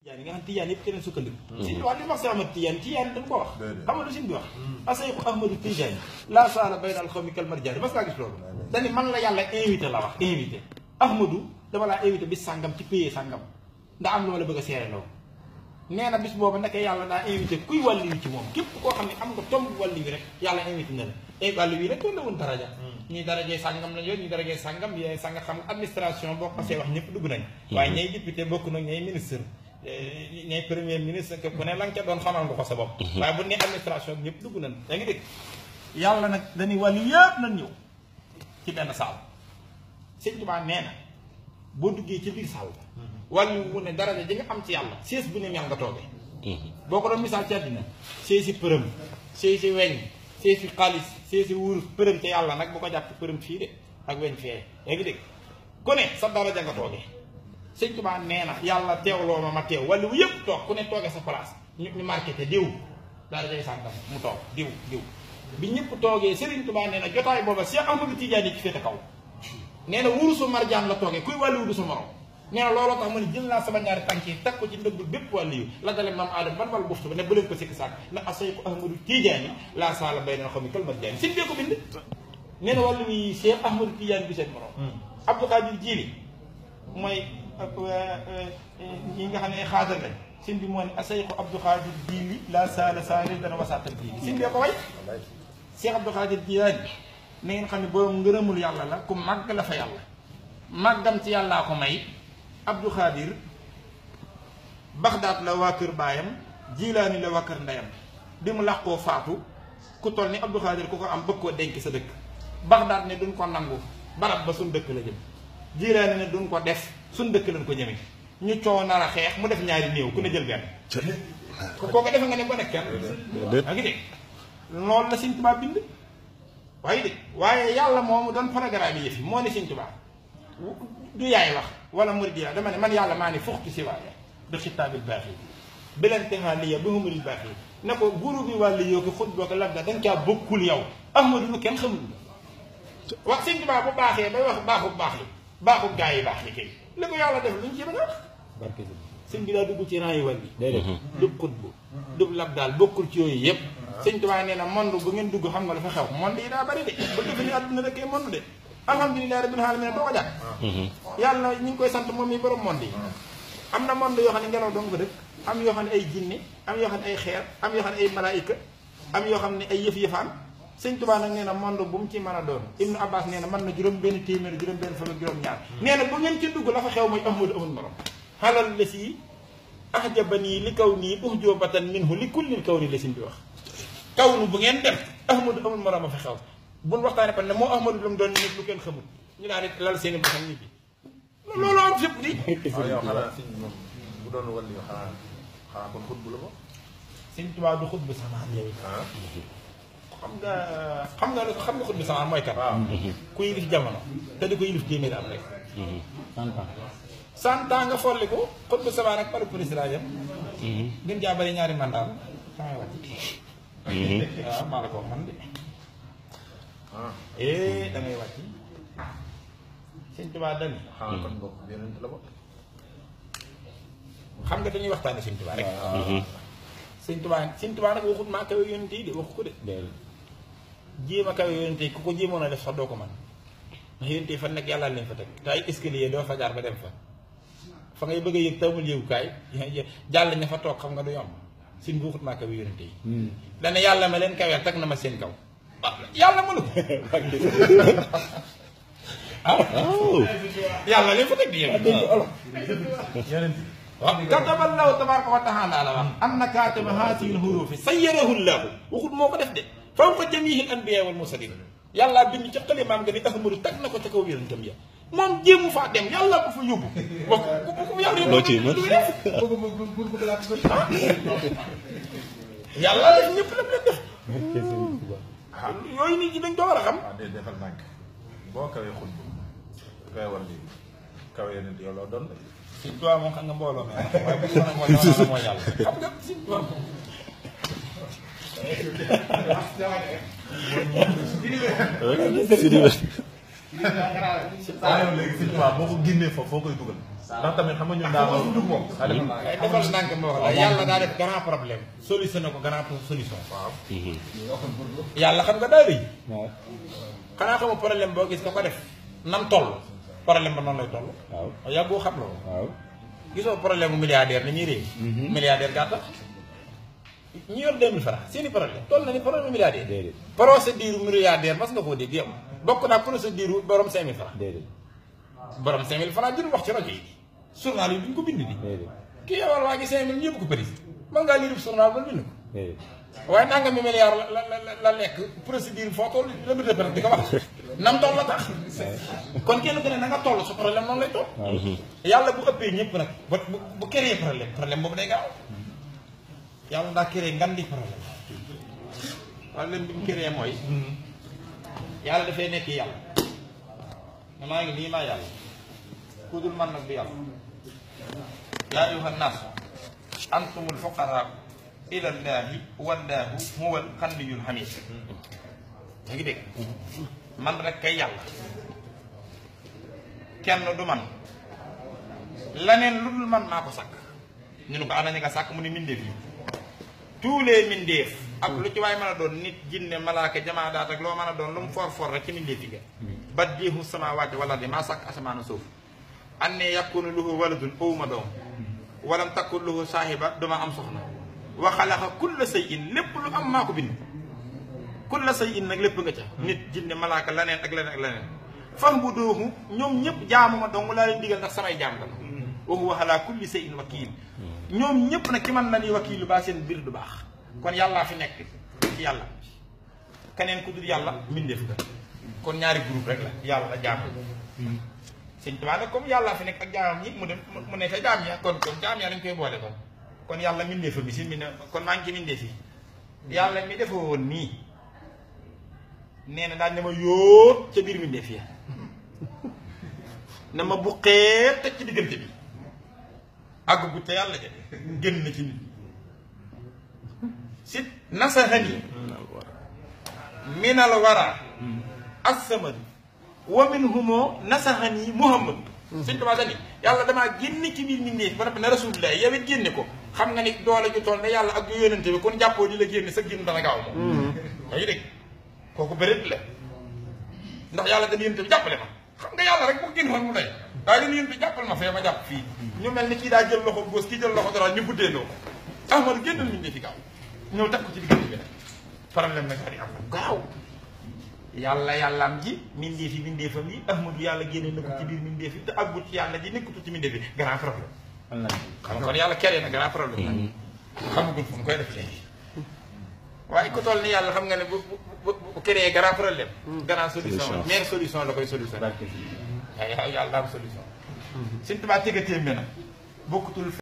tijaan yi nga xam tijaan yëpp keneen sukkandiku Sëñ wax li wax si Ahmad tijaan dañ ko wax xam nga lu Sëñ bi wax asayxu Ahmadu Tijaan laa saala bayna al xawmi kal marjaan mas ngaa gis loolu dani man la yàlla invité la wax invité Ahmadu dama laa invité bis sàngam ci pays sàngam ndax am loola bëgg a seere loolu nee na bis boobu naka yàlla daa invité kuy wàlli wi ci moom képp koo xam ne am nga tomb wàlli wi rek yàlla invité na la wàlli wi rek toon la woon daraja ñii darajee sàngam lañ yoon ñii darajee sàngam yooyu sànga xam nga administration boo xasee wax ñëpp dugg nañ waaye ñay député bokk nag ñay ministre ñay premier ministre ku ne la nga ca doon xamal nga ko sa bopp waaye bu ne administration bi ñëpp dugg nañ yaa ngi dégg yàlla nag dañuy wàlli yëpp nañ ñëw ci benn saal Sëñ Tuubaa nee na boo duggee ci biir saal wàllu wu ne daraja ji nga am ci yàlla sées bu ne mel nga toogee boo ko doon misaal ci àddina séesi përëm séesi weñ séesi xaalis séesi wurus përëm ci yàlla nag bu ko jàpp përëm fii de ak weñ fee yaa ngi dégg ku ne sa daraja nga toogee Sëñ Tuubaa nee na yàlla teewloo ma teew wàllu wu yëpp toog ku ne toogee sa place ñu marqué te diw darajay sànkam mu toog diw bi ñëpp toogee Sëriñ Tuubaa nee na jotaay booba Cheikh Ahmadou Tidiane ci féete kaw nee na wurusu marjaan la toogee kuy wàllu wu du sa morom nee na looloo tax ma ne jël naa sama ñaari tànk yi teg ko ci ndëggul bépp wàllu yu la dale maam aadama ban wàllu buftu ba ne bu leen ko sikki sàkk ndax asayku Ahmadou Tidiane laa saala bay na xam ni kal marjaan sin bee ko bind nee na wàllu yi Cheikh Ahmadou Tidiane bi seen morom Abdou Khadir Jili mooy ñi nga xam ne ay xaadar lañ sin bi moo ne asayku Abdou Khadir Jili laa saala saali dana wasaatal jili sin bee ko way Cheikh Abdou Khadir Jilani na ngeen xam ne boobu ngërëmul yàlla la ku màgg la fa yàlla màggam ci yàllaa ko may Abdou Khadir Baxdaat la waa kër baayam Jilaani la waa kër ndeyam bi mu làqoo faatu ku toll ni Abdou Khadir ku ko am bëgg koo denc sa dëkk Baxdaat ne duñ ko nangu barab ba suñ dëkk la jëm Jilaani ne duñ ko def suñ dëkk lañ ko jëme ñu coow nar a xeex mu def ñaari néew ku ne jël benn kooku defe nga ne ko nekk kenn a ngi dégg loolu la Sëñ Tuubaa bind waaye de waaye yàlla moomu doon programme yëf yi moo ne Sëñ Tuubaa du yaay wax wala murid ya dama ne man yàlla maa ne fuxtu si waaye bi xitaabil baax yi bilantexaa liya bi humuril baax yi ne ko guru bi wàllu yoo ko xut boo ko labda danga caa bokkul yow Ahmadu lu kenn xamul la wax Sëñ Tuubaa bu baaxee bay wax baaxu baax yi baaxu gaa yi baax yi kay li ko yàlla def luñ ci mën a wax sëñ bi daa dugg ci rang yi wàll yi dub xutbu dub lab daal bokkul ci yooyu yëpp Sëñ Tuubaa nee na monde bu ngeen dugg xam nga dafa xew monde yi daa bari de ba defe ni àdduna dëkkee monde de alhamdulilah rabbil alamin doo ko jàpp yàlla ñu ngi koy sant moom mi borom monde yi am na monde yoo xam ne ngelaw dong fa dëkk am yoo xam ne ay jinne am yoo xam ne ay xeer am yoo xam ne ay malaayika am yoo xam ne ay yëf-yëfaan Sëñ Tuubaa nag nee na monde bu mu ci mën a doon Ibnu Abbas nee na mën na juróom benn téeméer juróom benn fukk ak juróom ñaar nee na bu ngeen ci dugg la fa xew mooy Ahmadu amul morom xalal la si ahjabanii li kaw nii uhjubatan minhu li kullil kaw ni la Sëñ bi wax kaw nu bu ngeen dem Ahmadu amul morom a fa xew buñ waxtaanee kon ne moo Ahmadu lu mu doon nit lu kenn xamul ñu daal di lal seen i baxam nit bi loolu am fépp di yow xanaa Sëñ moom bu doon wàll yu xanaa kon xutbu la ko Sëñ Tuubaa du xutbu samaan yow xam nga xutbu samaan mooy kat ku yilif jamono te di ko yilif téeméeri am rek 100 ans nga folli ko xutbu samaan ak palu président yam gën jaa bari ñaari mandat samay wàcc waaw maa la ko man de da ngay wàcc Sëñ Tuubaa dani xanaa kon bokk yeneen la ko xam nga dañuy waxtaane Sëñ Tuubaa rek Sëñ Tuubaa nag waxut maa kawe yonent yi de waxu ko de jéem a kawe yonent yi ku ko jéemoon a def sax doo ko man ndax yonent yi fa nekk yàlla leen fa teg te ay escalier doo fa jaar ba dem fa ngay bëgg a yëg tawul yëgukaay jàll ña fa toog xam nga du yomb Sëñ bi waxut maa kawe yonent yi dana yàlla ma leen kaweel teg na ma seen kaw yàlla mënu ko yàlla leen fa teg di yëg waaw kataballahu tabaraka wa taala la wax am na kaataba haasihi l-huruufi sayyarahu llaahu waxut moo ko def de fawqa jamiihi l-anbiyaa wal mursaliin yàlla bind ca xalimaam nga ni Ahmadu teg na ko ca kaw yonentam ya moom jéemu faa dem yàlla ko fa yóbbu wax ko yàlla yóbbu yàlla def ñëpp lam leen def yooyu nit ñi dañ ko war a xam de defal nànk boo kawee xutbu kawee wàll yi kawee yeneen yow loo doon Sëñ Tuubaa moom xam nga mbooloo mi waaye bu ñu mën a mooy yàlla xam nga Sëñ Tuubaa léegi Sëñ Tuubaa boo ko génnee foofu foo koy dugal ndax tamit xam nga ñun daa ma dugg moom. defal ndànk ma wax la yàlla daa def grand problème solutionné ko grand solution. waaw. yàlla xam nga daa rëy. waaw. xanaa xamu problème boo gis ko def nam toll problème ba noonu lay toll. waaw yàggoo xam la ko. waaw. gisoo problème mu milliardaire ni ñuy réew. milliardaire gaa tax ñi yor 2000 francs seeni problème toll na ni problème milliardaire. déedéet. procédure milliardaire mas nga koo dégg yow bokk naa procédure borom 5000 francs. déedéet. borom 5000 francs jël wax ci rajo yi journal yi duñ ko bind di. déedéet. kii yowal waa ji 5000 ñëpp ko bëri mën ngaa lire journal ba bind ko. déedéet. waaye nanga mi milliard la lekk procédure foo toll remise de presse di ko wax nam toll la tax kon kenn ku ne na nga toll su problème noonu lay toll. yàlla bu ëppee ñëpp nag bu créé problème boobu day gaaw yàlla daa créé ngan di problème bi mu créé mooy yàlla dafay nekk yàlla ne maa ngi nii maa yàlla ku dul man nag du yàlla yaa ayyuhan naas antumul fuqaraa ilallahi wallaahu huwal ganiyyul hamiid yaa ngi dégg man rek kay yàlla kenn du man laneen lu dul man maa ko sàkk ñu ne ko ana ñi nga sàkk mu ne mindeef yi tous les mindeef ak lu ci waay mën a doon nit jinne malaaka jamaadaat ak loo mën a doon lu mu for rek ci mindeef yi ga badiihu samaawaati wal ardi maa sàkk asamaan suuf annee yakunu lahu waladun awma doom walam takun lahu saahiba duma am soxna wa xalaqa kulla shay'in lépp lu am maa ko bind kulla shay'in nag lépp nga ca nit jinne malaaka laneen ak leneen ak leneen fa'buduuhu ñoom ñëpp jaamu ma dong laa leen digal ndax samay jaam la wa huwa ala kulli shay'in wakiil ñoom ñëpp nag ci man la ñuy wakiilu baa seen mbir du baax kon yàllaa fi nekk ci yàlla keneen ku dul yàlla mbindeef la kon ñaari groupe rek la yàlla la jaam sëñ Tuubaa nag comme yàllaa fi nekk ak jaamam ñi mu ne ca jaam ya kon jaam ya dañ koy boole kon yàlla mbindeefa mi si mi ne kon maa ngi ci mbindeef yi yàlla mi defoo woon nii nee na daal ne ma yóot ca biir mbindeef ya na ma buqee teg ci diggante bi àgg gu te yàlla ja génn na ci nit si nasahani minal wara as-samad wa minhumo nasahani muhammad sëñ Tuubaa dani yàlla damaa génne ci biir mbindeef ba noppi ne rasulullah yow it génne ko xam nga ni doole ju toll ne yàlla ak ju yónente bi kon jàppoo di la génne sa génn dana gaaw moom yaa ngi dégg kooku bërit la ndax yàlla dañu yónente bi jàppale ma xam nga yàlla rek bu génn fan mu day daa dañu yónente bi jàppale ma fee ma jàpp fii ñu mel ni kii daa jël loxo gauche kii jël loxo droite ñu buddeendoo ko ahmadu génnal mbindeef yi gaaw ñëw teg ko ci diggante bi nag problème nag di am gaaw yàlla yàllaam ji mbindeef yi mbindeefam yi ahmadu yàlla génne na ko ci biir mbindeef yi te àggut ci yàlla ji nekkatu ci mbindeef yi grand problème xam nga kon yàlla keree na grand problème la xamagul fu mu koy def léegi waaye ku toll ni yàlla xam nga ne bu créé grand problème grand solution meilleure solution la koy solution waaw yàlla daa am solution Sëñ Tuubaa tegatee mena bokkutul